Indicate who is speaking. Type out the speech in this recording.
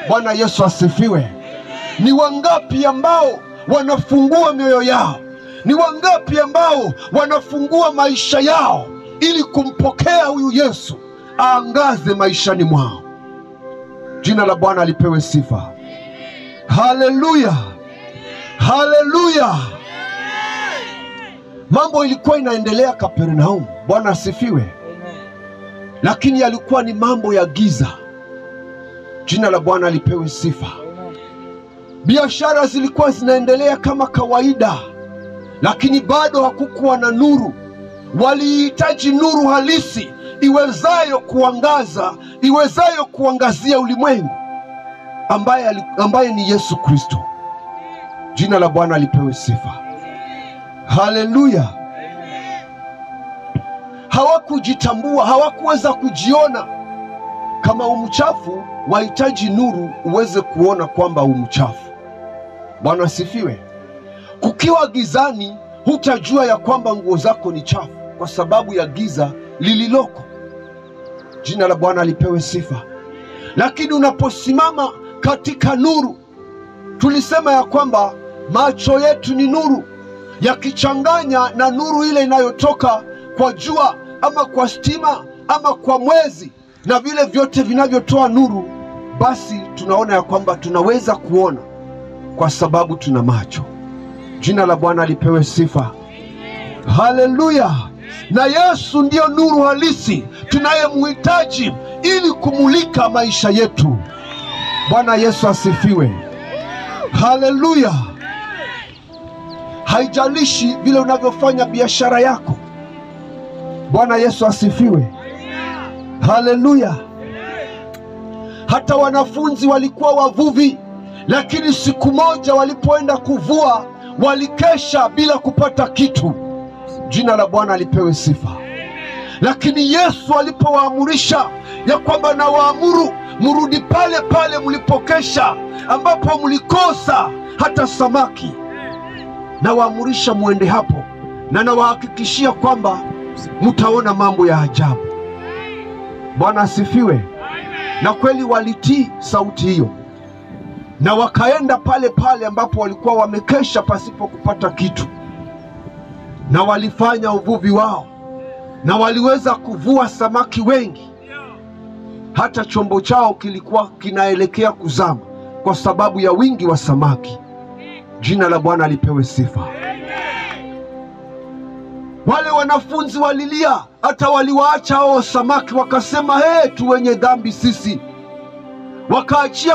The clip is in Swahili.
Speaker 1: Bwana Yesu asifiwe. Ni wangapi ambao wanafungua mioyo yao? Ni wangapi ambao wanafungua maisha yao ili kumpokea huyu Yesu aangaze maishani mwao? Jina la Bwana lipewe sifa. Haleluya, haleluya. Mambo ilikuwa inaendelea Kapernaum. Bwana asifiwe. Lakini yalikuwa ni mambo ya giza. Jina la Bwana lipewe sifa. Biashara zilikuwa zinaendelea kama kawaida, lakini bado hakukuwa na nuru. Walihitaji nuru halisi iwezayo kuangaza, iwezayo kuangazia ulimwengu, ambaye ni Yesu Kristo. Jina la Bwana lipewe sifa. Haleluya. Hawakujitambua, hawakuweza kujiona. Kama umchafu, wahitaji nuru uweze kuona kwamba umchafu. Bwana asifiwe. Kukiwa gizani, hutajua ya kwamba nguo zako ni chafu kwa sababu ya giza lililoko. Jina la Bwana lipewe sifa. Lakini unaposimama katika nuru, tulisema ya kwamba macho yetu ni nuru, yakichanganya na nuru ile inayotoka kwa jua ama kwa stima ama kwa mwezi na vile vyote vinavyotoa nuru, basi tunaona ya kwamba tunaweza kuona kwa sababu tuna macho. Jina la Bwana lipewe sifa. Haleluya. Na Yesu ndiyo nuru halisi tunayemhitaji ili kumulika maisha yetu. Bwana Yesu asifiwe. Haleluya. Haijalishi vile unavyofanya biashara yako. Bwana Yesu asifiwe. Haleluya. Hata wanafunzi walikuwa wavuvi, lakini siku moja walipoenda kuvua walikesha bila kupata kitu. Jina la Bwana lipewe sifa. Lakini Yesu alipowaamurisha ya kwamba na waamuru mrudi pale pale mlipokesha, ambapo mlikosa hata samaki, na waamurisha muende hapo, na nawahakikishia kwamba mtaona mambo ya ajabu. Bwana asifiwe. Na kweli walitii sauti hiyo, na wakaenda pale pale ambapo walikuwa wamekesha pasipo kupata kitu, na walifanya uvuvi wao, na waliweza kuvua samaki wengi. Hata chombo chao kilikuwa kinaelekea kuzama kwa sababu ya wingi wa samaki. Jina la Bwana lipewe sifa. Wale wanafunzi walilia, hata waliwaacha hao samaki, wakasema, "Hey, tu wenye dhambi sisi." Wakaachia